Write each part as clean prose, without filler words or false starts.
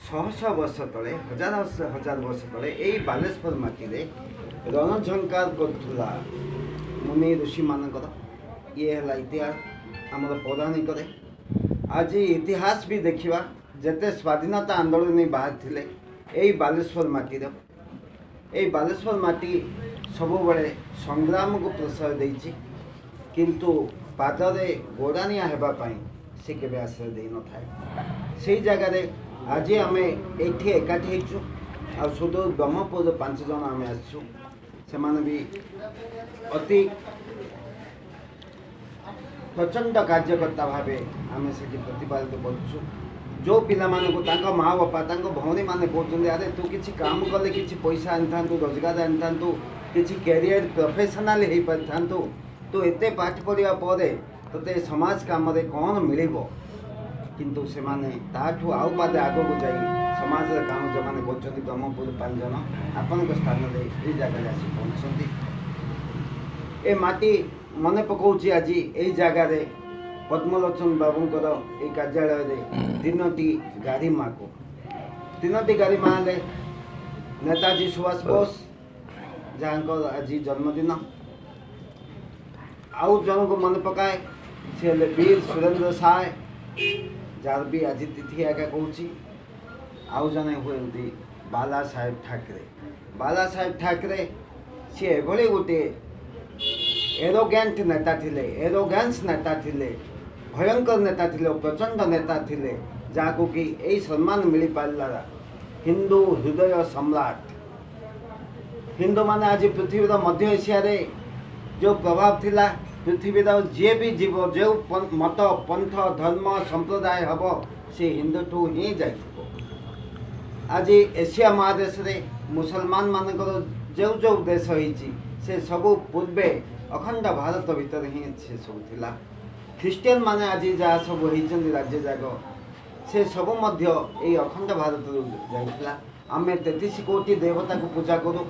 ଶହ ଶହ ବର୍ଷ ତଳେ, ହଜାର ହଜାର ବର୍ଷ ତଳେ ଏଇ ବାଲେଶ୍ୱର ମାଟିରେ ରଣଝଙ୍କାର କରୁଥିଲା ମୁନି ଋଷିମାନଙ୍କର। ଇଏ ହେଲା ଇତିହାସ ଆମର ପୌରାଣିକରେ। ଆଜି ଇତିହାସ ବି ଦେଖିବା, ଯେତେ ସ୍ୱାଧୀନତା ଆନ୍ଦୋଳନୀ ବାହାରିଥିଲେ ଏଇ ବାଲେଶ୍ୱର ମାଟିର। ଏଇ ବାଲେଶ୍ୱର ମାଟି ସବୁବେଳେ ସଂଗ୍ରାମକୁ ପ୍ରଶ୍ରୟ ଦେଇଛି, କିନ୍ତୁ ପାଦରେ ଗୋଡ଼ାଣିଆ ହେବା ପାଇଁ ସେ କେବେ ଆଶ୍ରୟ ଦେଇନଥାଏ। ସେଇ ଜାଗାରେ ଆଜି ଆମେ ଏଇଠି ଏକାଠି ହେଇଛୁ। ଆଉ ସୁଦୂର ବ୍ରହ୍ମପୁରରୁ 5 ଜଣ ଆମେ ଆସିଛୁ। ସେମାନେ ବି ଅତି ପ୍ରଚଣ୍ଡ କାର୍ଯ୍ୟକର୍ତ୍ତା ଭାବେ ଆମେ ସେଠି ପ୍ରତିପାଦିତ କରୁଛୁ। ଯେଉଁ ପିଲାମାନଙ୍କୁ ତାଙ୍କ ମା ବାପା, ତାଙ୍କ ଭଉଣୀମାନେ କହୁଛନ୍ତି, ଆରେ ତୁ କିଛି କାମ କଲେ କିଛି ପଇସା ଆଣିଥାନ୍ତୁ, ରୋଜଗାର ଆଣିଥାନ୍ତୁ, କିଛି କ୍ୟାରିୟର ପ୍ରଫେସନାଲ ହେଇପାରିଥାନ୍ତୁ, ତୁ ଏତେ ପାଠ ପଢ଼ିବା ପରେ ତୋତେ ସମାଜ କାମରେ କ'ଣ ମିଳିବ? କିନ୍ତୁ ସେମାନେ ତାଠୁ ଆଉ ପାଦେ ଆଗକୁ ଯାଇ ସମାଜର କାମ ଯେଉଁମାନେ କରୁଛନ୍ତି, ବ୍ରହ୍ମପୁର 5 ଜଣ ଆପଣଙ୍କ ସ୍ଥାନରେ ଏଇ ଜାଗାରେ ଆସି ପହଞ୍ଚନ୍ତି। ଏ ମାଟି ମନେ ପକାଉଛି ଆଜି ଏଇ ଜାଗାରେ ପଦ୍ମଲୋଚନ ବାବୁଙ୍କର ଏଇ କାର୍ଯ୍ୟାଳୟରେ 3ଟି ଗାଡ଼ି ମାକୁ, 3ଟି ଗାଡ଼ି ମା ହେଲେ ନେତାଜୀ ସୁଭାଷ ବୋଷ, ଯାହାଙ୍କର ଆଜି ଜନ୍ମଦିନ। ଆଉ ଜଣଙ୍କୁ ମନେ ପକାଏ, ସେ ହେଲେ ବୀର ସୁରେନ୍ଦ୍ର ସାଏ, ଯାହାର ବି ଆଜି ତିଥି ଏକା କହୁଛି। ଆଉ ଜଣେ ହୁଅନ୍ତି ବାଲା ସାହେବ ଠାକରେ। ବାଲା ସାହେବ ଠାକରେ ସିଏ ଏଭଳି ଗୋଟିଏ ଏରୋଗ୍ୟାଣ୍ଟ ନେତା ଥିଲେ, ଏରୋଗାନ୍ସ ନେତା ଥିଲେ, ଭୟଙ୍କର ନେତା ଥିଲେ, ପ୍ରଚଣ୍ଡ ନେତା ଥିଲେ, ଯାହାକୁ କି ଏଇ ସମ୍ମାନ ମିଳିପାରିଲା ହିନ୍ଦୁ ହୃଦୟ ସମ୍ରାଟ। ହିନ୍ଦୁମାନେ ଆଜି ପୃଥିବୀର ମଧ୍ୟ ଏସିଆରେ ଯେଉଁ ପ୍ରଭାବ ଥିଲା, ପୃଥିବୀର ଯିଏ ବି ଯିବ, ଯେଉଁ ମତ ପନ୍ଥ ଧର୍ମ ସମ୍ପ୍ରଦାୟ ହେବ, ସେ ହିନ୍ଦୁଠୁ ହିଁ ଯାଇଥିବ। ଆଜି ଏସିଆ ମହାଦେଶରେ ମୁସଲମାନ ମାନଙ୍କର ଯେଉଁ ଯେଉଁ ଦେଶ ହେଇଛି, ସେ ସବୁ ପୂର୍ବେ ଅଖଣ୍ଡ ଭାରତ ଭିତରେ ହିଁ ସେ ସବୁ ଥିଲା। ଖ୍ରୀଷ୍ଟିଆନ ମାନେ ଆଜି ଯାହା ସବୁ ହେଇଛନ୍ତି ରାଜ୍ୟ ଯାକ, ସେ ସବୁ ମଧ୍ୟ ଏଇ ଅଖଣ୍ଡ ଭାରତରୁ ଯାଇଥିଲା। ଆମେ 33 କୋଟି ଦେବତାକୁ ପୂଜା କରୁ,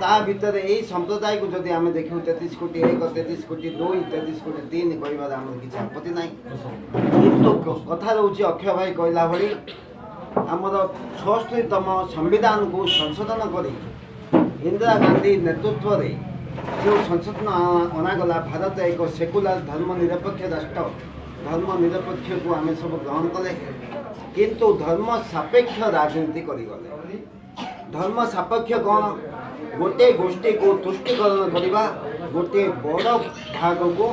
ତା ଭିତରେ ଏଇ ସମ୍ପ୍ରଦାୟକୁ ଯଦି ଆମେ ଦେଖିବୁ, 33 କୋଟି 1, 33 କୋଟି 2, 33 କୋଟି 3 କହିବାର ଆମର କିଛି ଆପତ୍ତି ନାହିଁ। କିନ୍ତୁ କଥା ରହୁଛି ଅକ୍ଷୟ ଭାଇ କହିଲା ଭଳି, ଆମର 76ତମ ସମ୍ବିଧାନକୁ ସଂଶୋଧନ କରି ଇନ୍ଦିରା ଗାନ୍ଧୀ ନେତୃତ୍ୱରେ ଯେଉଁ ସଂଶୋଧନ ଅଣାଗଲା, ଭାରତ ଏକ ସେକୁଲାର ଧର୍ମ ନିରପେକ୍ଷ ରାଷ୍ଟ୍ର। ଧର୍ମ ନିରପେକ୍ଷକୁ ଆମେ ସବୁ ଗ୍ରହଣ କଲେ, କିନ୍ତୁ ଧର୍ମ ସାପେକ୍ଷ ରାଜନୀତି କରିଗଲେ। ଧର୍ମ ସାପେକ୍ଷ କ'ଣ? ଗୋଟିଏ ଗୋଷ୍ଠୀକୁ ତୁଷ୍ଟିକରଣ କରିବା, ଗୋଟିଏ ବଡ଼ ଭାଗକୁ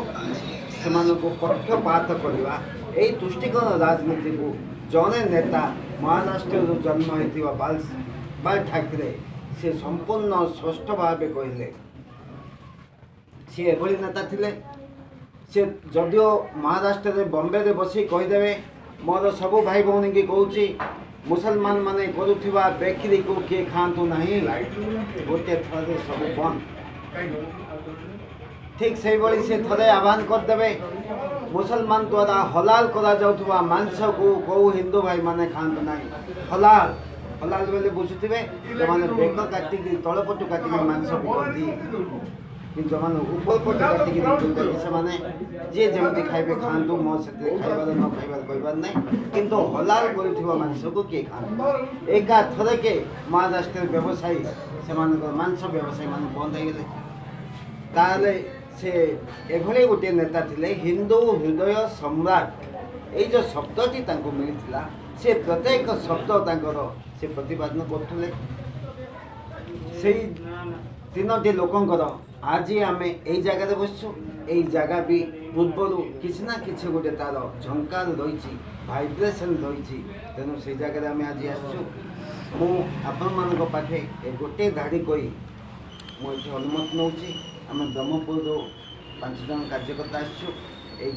ସେମାନଙ୍କୁ ପକ୍ଷପାତ କରିବା। ଏଇ ତୁଷ୍ଟିକରଣ ରାଜନୀତିକୁ ଜଣେ ନେତା, ମହାରାଷ୍ଟ୍ରରୁ ଜନ୍ମ ହୋଇଥିବା ବାଲ ଠାକରେ, ସେ ସମ୍ପୂର୍ଣ୍ଣ ସ୍ପଷ୍ଟ ଭାବେ କହିଲେ। ସିଏ ଏଭଳି ନେତା ଥିଲେ, ସେ ଯଦିଓ ମହାରାଷ୍ଟ୍ରରେ ବମ୍ବେରେ ବସି କହିଦେବେ, ମୋର ସବୁ ଭାଇ ଭଉଣୀକି କହୁଛି, ମୁସଲମାନ ମାନେ କରୁଥିବା ବେକରୀକୁ କିଏ ଖାଆନ୍ତୁ ନାହିଁ, ଗୋଟିଏ ଥରରେ ସବୁ ବନ୍ଦ। ଠିକ୍ ସେଇଭଳି ସେ ଥରେ ଆହ୍ୱାନ କରିଦେବେ, ମୁସଲମାନ ଦ୍ୱାରା ହଲାଲ କରାଯାଉଥିବା ମାଂସକୁ କେଉଁ ହିନ୍ଦୁ ଭାଇମାନେ ଖାଆନ୍ତୁ ନାହିଁ। ହଲାଲ, ହଲାଲ ବୋଲି ବୁଝୁଥିବେ, ଯେଉଁମାନେ ବେକ କାଟିକି ତଳପଟୁ କାଟିକି ମାଂସ ବିକନ୍ତି, କିନ୍ତୁ ଯେଉଁମାନେ ଉପର ପଟୁ କାଟିକି ବିକନ୍ତି, ସେମାନେ ଯିଏ ଯେମିତି ଖାଇବେ ଖାଆନ୍ତୁ, ମୋ ସେଥିରେ ଖାଇବାର ନ ଖାଇବାର କହିବାର ନାହିଁ, କିନ୍ତୁ ହଲାଲ କରୁଥିବା ମାଂସକୁ କିଏ ଖାଆନ୍ତୁ। ଏକାଥରକେ ମହାରାଷ୍ଟ୍ରରେ ବ୍ୟବସାୟୀ, ସେମାନଙ୍କର ମାଂସ ବ୍ୟବସାୟୀମାନେ ବନ୍ଦ ହେଇଗଲେ। ତାହେଲେ ସେ ଏଭଳି ଗୋଟିଏ ନେତା ଥିଲେ, ହିନ୍ଦୁ ହୃଦୟ ସମ୍ରାଟ। ଏଇ ଯେଉଁ ଶବ୍ଦଟି ତାଙ୍କୁ ମିଳିଥିଲା, ସେ ପ୍ରତ୍ୟେକ ଶବ୍ଦ ତାଙ୍କର ସେ ପ୍ରତିପାଦନ କରୁଥିଲେ। ସେଇ 3ଟି ଲୋକଙ୍କର ଆଜି ଆମେ ଏଇ ଜାଗାରେ ବସିଛୁ। ଏଇ ଜାଗା ବି ପୂର୍ବରୁ କିଛି ନା କିଛି ଗୋଟେ ତାର ଝଙ୍କାର ରହିଛି, ଭାଇବ୍ରେସନ୍ ରହିଛି, ତେଣୁ ସେଇ ଜାଗାରେ ଆମେ ଆଜି ଆସିଛୁ। ମୁଁ ଆପଣମାନଙ୍କ ପାଖେ ଏ ଗୋଟିଏ ଧାଡ଼ି କହି ମୁଁ ଏଠି ଅନୁମତି ନେଉଛି। ଆମେ ବ୍ରହ୍ମପୁରରୁ 5 ଜଣ କାର୍ଯ୍ୟକର୍ତ୍ତା ଆସିଛୁ। ଏଇ